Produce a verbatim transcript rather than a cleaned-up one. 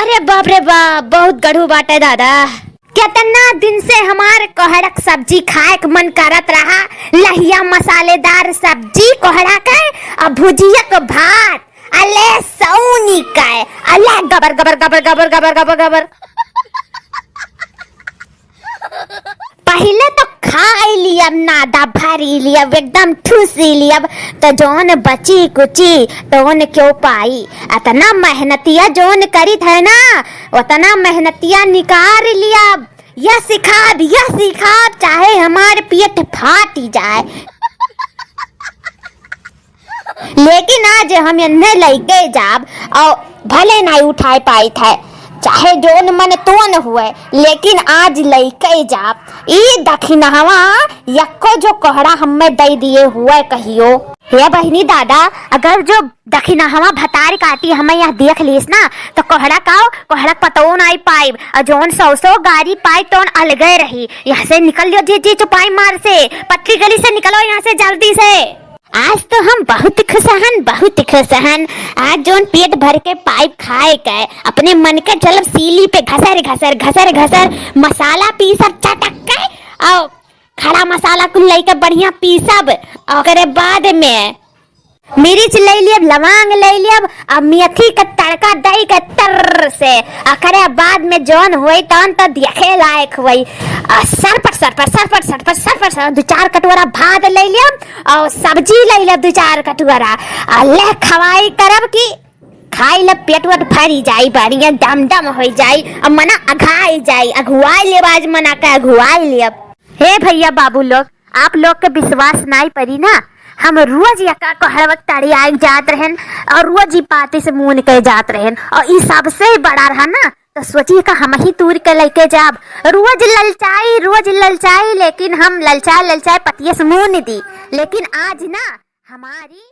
अरे बाप रे बाप, बहुत गढ़ू बाटे दादा। केतना दिन से हमार कोहड़ा क सब्जी खाए क मन करत रहा, लहिया मसालेदार सब्जी कोहड़ा के, आ भुजिया क भात, अले सौनी के, अले गबर गबर गबर गबर गबर गबर गबर। पहिले तो खाई लियब, नादा भरी लियब, एकदम ठूसी लियब, तो जौन बची कुची तौन क्यों पाई। अतना मेहनतिया जौन करित है ना, उतना मेहनतिया निकार लियब। यह सिखाब, यह सिखाब, चाहे हमार पेट फाटी जाए। लेकिन आज हम एन्हे लइके जाब, और भले नाई उठाए पाइत है, चाहे जौन मन तोन हुए, लेकिन आज लइके जाब। ई दखिनहवा यक्को जो कोहड़ा हम्मे दइ दिए हुए कहियो। हे बहिनी दादा, अगर जो दखिनहवा भतार काटी हम्मे यहाँ देख लीस ना, तो कोहड़ा काओ, कोहड़ा क पतोन आई पाइब, और जौन सौ सौ गारी पाई तौन अलगे रही। यहाँ से निकल लियो जी, जी चुपाई मार से, पतली गली से निकलो यहाँ से जल्दी से। आज तो हम बहुत खुश हन, बहुत खुश हन। आज जौन पेट भर के पाइब खाए के, अपने मन के चलब सीली पे घसर घसर घसर घसर मसाला पीसब चटक के, और खड़ा मसाला कुल लइके बढ़िया पीसब। ओकरे बाद में मिर्च ले लियब, लवांग ले लियब, आ मेथी के तड़का दई के तर से। ओकरे बाद में जौन होई तौन तो देखे लायक होई। आ सरपट सरपट सरपट सरपट सरपट सरपट दू चार कटोरा भात ले लियब, और सब्जी ले लियब दू चार कटोरा। आ ले खवाई करब कि खाई ले पेट वेट भरी जाई, बढ़िया डम डम होई जाई, अब मना अघाई जाई, अघुआई लेब, आज मना के अघुआई लेब। हे भइया बाबू लोग, आप लोग के विश्वास नाई परी ना, हम रोज यका कोहड़वा क तड़ियाई जात रहन और रोज ई पाती से मून के जात रहन, और ई सबसे बड़ा रहा ना, तो सोची का हम ही तूर के लइके जाब। रोज ललचाई, रोज ललचाई, लेकिन हम ललचाए ललचाए पतिये से मून दी, लेकिन आज ना हमारी